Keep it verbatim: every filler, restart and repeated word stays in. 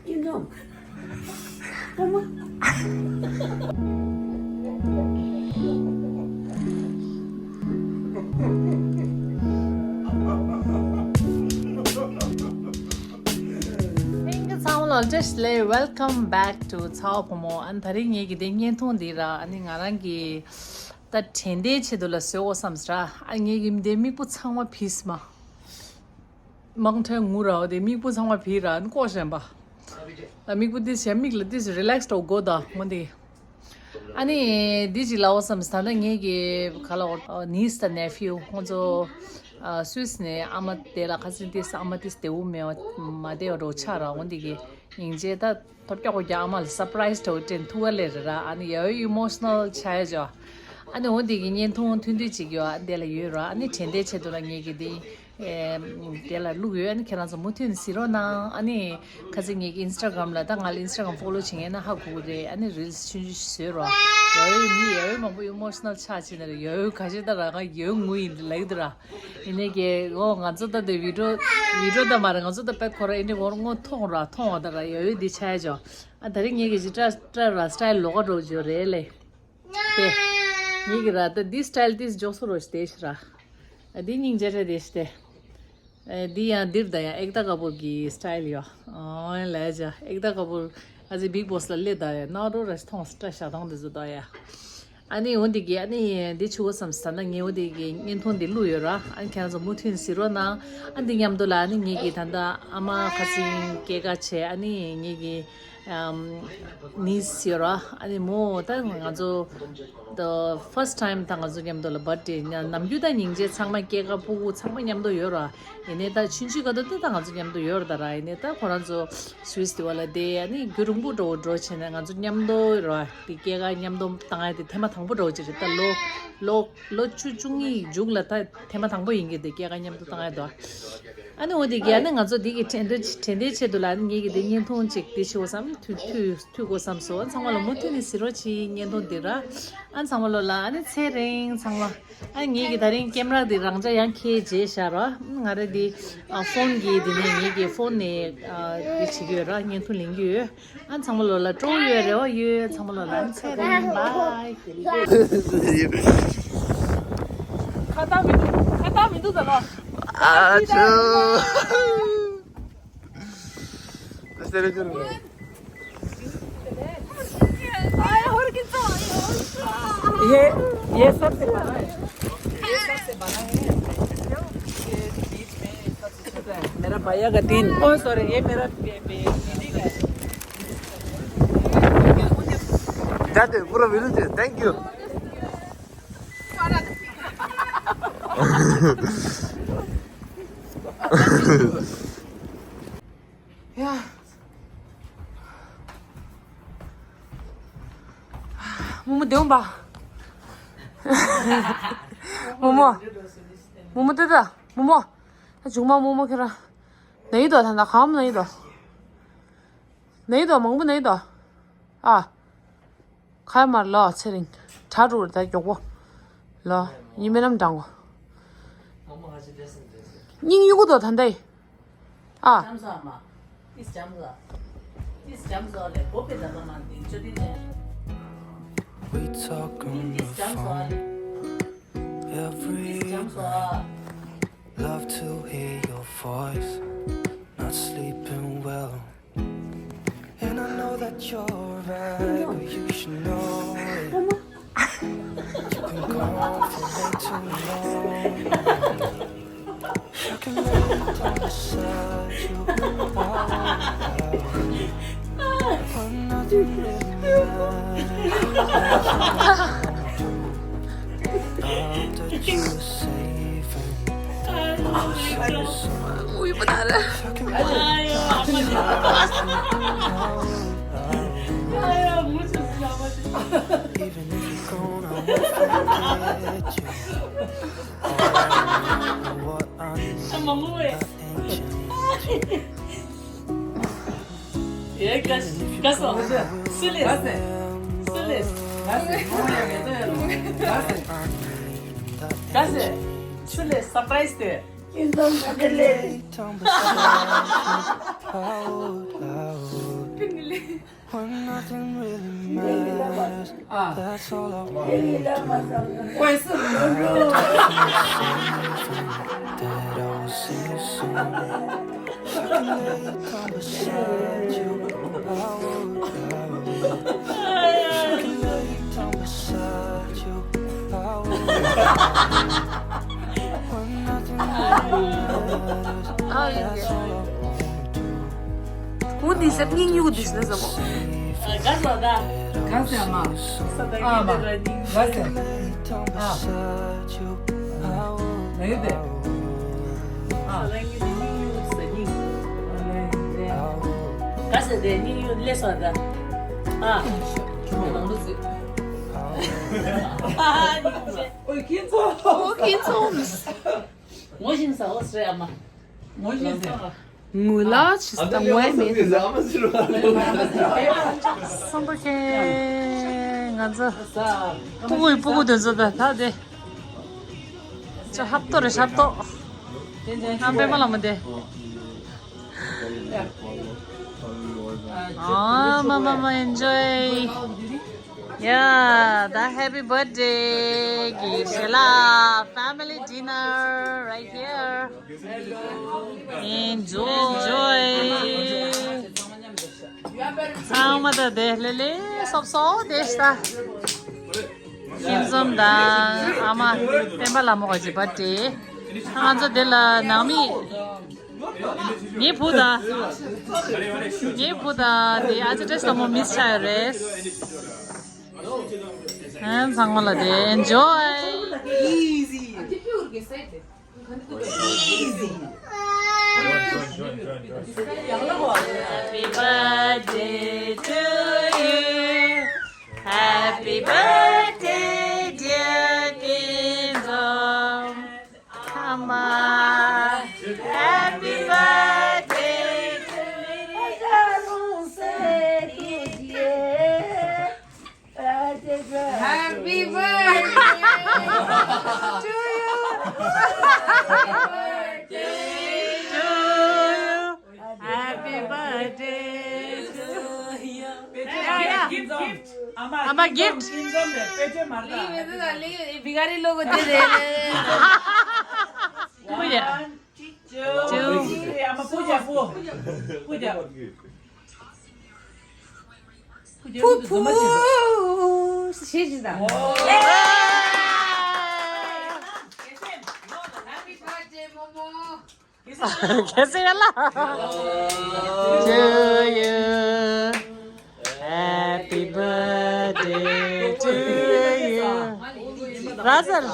You know. Come on. Thank you ཚང་མ་ལ་བཀྲ་ཤིས་བདེ་ལེགས། Welcome back to ཚ་བ་བུ་མོ། ཨ་ནི་དེ་རིང་ངེད་ཀྱི་དེ་བརྙན་ཐུང་འདི་ར། ཨ་ནི་ང་རང་གི་ད་དྲན་རྟེན་ཆེད་དུ་ལ་བཟོས་འོ་བསམ་ཟེར། ཨ་ངེད་ཀྱི་དེ་མིག་སྤུ་ཚང་མ་བིས་མ། མང་ཁྲལ་ངུ་ར་འོ་དེ་མིག་སྤུ་ཚང་མ་བིས་ར། ཨ་ནི་ལྐོག་ཞན་པ། ད་མིག་སྤུ་དེ་ཞན་མིག་ལ་དེ་རི་ལེགས་འགྲོ་དགོས་ད་འོ་དེ། ཨ་ནི་འདི་ཅིག་ལབ་འོ་བསམ་ཟེར། ད་ལྟ་ངེད་ཀྱི་ག་ལ་འོ་niece དང་nephew ཁོང་ཚོ་ཨ་སུད་སི་ནས་ཨ་མ་དེ་ལ་ཁ་སང་དེ་ཨ་མ་དེ་བདེ་པོ་མེད་མ་བསྡད་པ་འདྲ་ཆགས་ར། འོ་འདི་གི་སྙིང་རྗེ་ད་ཐོབ་རྒྱག་གོ་རྒྱག་ཨ་མ་ལ་surprise འདྲ་བོ་སྤྲད་ཐུབ་པ་ལས་རེད་ར། ཨ་ནི་ཡ་ཧོ་emotional ཆགས་ཡ་ཅོ། ཨ་ནི་འོ་འདི་གི་བརྙན་ཐུང་ཐུང་ཐུང་ཅིག་ཡོད། ཨ་འདི་ལ་ཡོད་ར། ཨ་ནི་དྲན་རྟེན་ཆེད་དུ་ལ་ངེད་ཀྱི་འདི་ཨེ་དེ་ལ་བླུགས་ཡོད། ཨ་ནི་ཁྱེད་རང་ཚོ་མུ་མཐུད་ནས་གཟིགས་རོགས་གནང་། ཨ་ནི་ཁ་སང་ངེད་ཀྱི་Instagram ལ་ད་ང་ལ་Instagram follow བྱེད་མཁན་ན་ཧ་གོ་གི་རེད། ཨ་ནི་reels ཆུང་ཆུང་ཞིག་བཟོས་རོགས། ཡ་ཧོ་མི་ཡ་ཧོ་མང་པོ་emotional ཆགས་བྱས་ནས་ར། ཡ་ཧོ་ག་ཤེད་ད་ར་ང་ཡ་ཧོ་ངུ་ཡིན་ལབ་ཀྱི་འདུག་ར། ཡིན་ནའི་གི་འོ་ང་ཚོ་ད་དེ་video video ད་མ་རེད། ང་ཚོ་ད་དཔེ་ཁོ་ར་ཨེ་འདྲ་འོ་ར་ངོ་མཐོང་ར་མཐོང་བ་ད་ར་ཡ་ཧོ་འདི་ཆགས་ཡ་ཅོ། ཨ་དེ་རིང་ངེད་ཀྱི་ཅི་ཏྲ་ཏྲ་ར་style ལོགས་ཀ་འདྲ་བོ་ཅིག་ཡོད་རེད་ལེ། དེ་ངེད་ཀྱི་ར་ད་འདི་style འདི་འཇོག་སོ་རོ་ཞིག་དེ་ཤི་ར། ཨ་འདི་སྙིང་རྗེ་རེད་དེ་ཤི་དེ། ཨ་འདི་ཡང་འདིར་ད་ཡང་ཨེག་ཏ་ཀ་པུར་གྱི་style ཡོད། ཨོ་ལས་ཅ་ཨེག་ཏ་ཀ་པུར་ཨ་ཙི་Bigg Boss ལ་སླེབས་ད་ཡ་ནག་རོ་ར་མཐོང་སི་ཏྲ་ཞག་དང་དེ་ཚོ་ད་ཡ། ཨ་ནི་འོ་འདི་གི་ཨ་ནི་འདི་ཆུ་བོ་བསམ་ས་ན་ངས་འོ་འདི་གི་བརྙན་ཐུང་འདི་བླུགས་ཡོད་ར། ཨ་ནི་ཁྱེད་རང་ཚོ་མུ་མཐུད་ནས་གཟིགས་རོགས་གནང་། ཨ་འདི་མཉམ་དུ་ལ་ཨ་ནི་ངེད་ཀྱི་ད་ལྟ་ཨ་མ་ཁ་སང་སྐྱེས་སྐར་བྱས། ཨ་ནི་ངེད་ཀྱི་ཨམ་niece ཡོད་ར། ཨ་ནི་མོ་ད་ང་ཚོ་the first time ད་ང་ཚོ་མཉམ་དུ་ལ་birthday ནམ་རྒྱུན་ད་སྙིང་རྗེ་ཚང་མ་སྐྱེས་སྐར་ཕྲུ་གུ་ཚང་མ་མཉམ་དུ་ཡོད་ར། ཡིན་ནའི་ད་ཆུང་ཆུང་ག་དུས་ད་ང་ཚོ་མཉམ་དུ་ཡོད་ར་ད་ར། ཡིན་ནའི་ད་ཁོ་རང་ཚོ་སུད་སི་དེ་བ་ལ་བསྡད། ཨ་ནི་རྒྱུན་རིང་པོ་འགྲོ་འགྲོ་བྱས་ནས་ང་ཚོ་མཉམ་དུ་ར་དེ་སྐྱེས་སྐར་མཉམ་དུ་བཏང་ཡ་དེ་ཐེངས་མ་དང་པོ་འདྲ་བོ་ཅིག་རེད། ད་ལོ་ལོ་ལོ་བཅུ་བཅུ་གཉིས་མཇུག་ལ་ད་ཐེངས་མ་དང་པོ་ཡིན་གྱི་དེ་སྐྱེས་སྐར་མཉམ་དུ་བཏང་ཡ་དོ། ཨ་ནི་འོ་དེ་གི་ཨ་ནི་ང་ཚོ་དེ་གི་དྲན་རྟེན་དྲན་རྟེན་ཆེད་དུ་ལ་ཨ་ནི་ངེད་ཀྱི་དེ་བརྙན་ཐུང་ཅིག་དེ་ཤོག་བསམ། མཐུད་མཐུད་མཐུད་དགོས་བསམ་སོང་། ཨ་ཚང་མ་ལ་མུ་མཐུད་ནས་གཟིགས་རོགས་གྱིས། བརྙན་ཐུང་འདི་ར། ཨ་ཚང་མ་ལོ་ལ་ཨ་ནི་ཚེ་རིང་ཚང་མ། ཨ་ངེད་ཀྱི་ད་རིང་ཀེམ་ར་འདི་རང་འཇགས་ཡང་ཁྱེར་བརྗེད་བཞག་ར། ང་རེ་འདི་ཨ་ཕོན་གྱི་འདི་ནས་ངེད་ཀྱི་ཕོན་ནས་ཨ་འདི་བྱེད་ཀྱི་ཡོད་ར། བརྙན་ཐུང་ལེན་གྱི་ཡོད། ཨ་ཚང་མ་ལོ་ལ་སྤྲོ་ཡོད་རེ་བ་ཡོད། ཚང་མ་ལོ་ལ་ཨ་ཚེ་རིང་བའི། ཁ་བཏང་མི་འདུག་ཁ་བཏང་མི་འདུག་ད་ལོ། ཨ་ཆུ། ये ये सब से बना है। ये सब से बना है। ये बीच में सब से छोटा है। मेरा भैया का तीन। ओ सॉरी, ये मेरा बे- बे- बेटी का है। जाते पूरा मिलते। Thank you. ཡ། མོ་མོ་བདེ་པ། མོ་མོ། མོ་མོ་ལྟོས་ད། མོ་མོ། ད་ཆུང་མ་མོ་མོ་ཁྱེད་རང་། ན་ཡི་དོ་ད་ད་གང་མོ་ན་ཡི་དོ། ན་ཡི་དོ་མང་པོ་ན་ཡི་དོ། ཨ། ཁ་ཡ་མར་ལོ་ཚེ་རིང་། དྲ་རུ་ད་མགྱོགས་པོ། ལོ། ཉི་མའི་ལམ་འགྲང་གོ། སྙིང་གཡུག་གུ་དོ་ད་འདའི། ཨ། We talk on the phone every night. Love to hear your voice. Not sleeping well. And I know that you're right, but you should know it. You've been gone for way too long. I can lay down beside you. When nothing really matters. I'll touch you safe and Ui, benar. Ê, kas, kas o. Sulis. Sulis. Kas. Sulis, surprise te. Ê, kas. When nothing really matters, that's all I want. That I will see you soon. If I can lay down beside you, I would, I would. If I can lay down beside you, I would. When nothing really matters, that's all I wanna do. འོ་འདི་སེམས་སྙིང་གཡུག་འདི་ཟེར་ཟེར་མོ། ག་ཟེར་ད། ག་ཟེར་མ། ས་ད་ཨ་མ། ག་ཟེར། ཨ། ལ་ཡོད་དེ། ཨ། ག་ཟེར་དེ་སྙིང་གཡུག་ལས་ས་ད། ཨ། ཁྱོད་མང་པོ་ཟེར། ཨ། ཨོ་ཁྱེད་ཚོ། ཨོ་ཁྱེད་ཚོ། ངོ་ཤེས་ས་ཨོ་སྲས་ཨ་མ། ངོ་ཤེས་ཟེར། ངུ་ལ་ཆི་སྟ་ངོ་མེད། སམ་པ་ཁེ་ང་ཚོ་སྤུ་གུ་སྤུ་གུ་དེ་ཚོ་ད་ད་དེ་ཅོ་ཧབ་ཏོ་རེ་ཧབ་ཏོ། ཨ་པད་མ་ལ་མོ་དེ། ཨ་མ་མ་མ་ཨེན་ཇོའི། Yeah, the happy birthday གི་ཞལ་ལག family dinner right here. Enjoy. ཚང་མ་ད་དེ་ལེ་ལེ་སོབ་སོབ་དེ་ཤ། ཁྱིམ་ཚང་དང་ཨ་མ་སྤེན་པ་ལ་མོ་ག་ཅི་བར་ཏེ། ང་ཚོ་དེ་ལ་ནང་མི། ངའི་བུ་དང་། ངའི་བུ་དང་དེ་ཨ་ཅེ་ཏྲེ་ས་མོ་མིས་ཆགས་ཡོད་རེད། ཨ་ཚང་མ་ལ་དེ་enjoy. Easy. Happy birthday to you. Happy birthday, dear Kinzom. Ama. Happy birthday to you. Happy birthday to you. Happy birthday to you. Happy birthday to you. Gift, gift. Ama gift. भिखारी लोग होते थे। पूजा। पूजा। पूजा। पूजा। ཕུ་ཕུ། ཤེས་ཤེས་དང་། Happy birthday, Momo. ཁྱེད་ཚོ་ཡ་ལ། To you. Happy birthday to you. ར་ས་ར།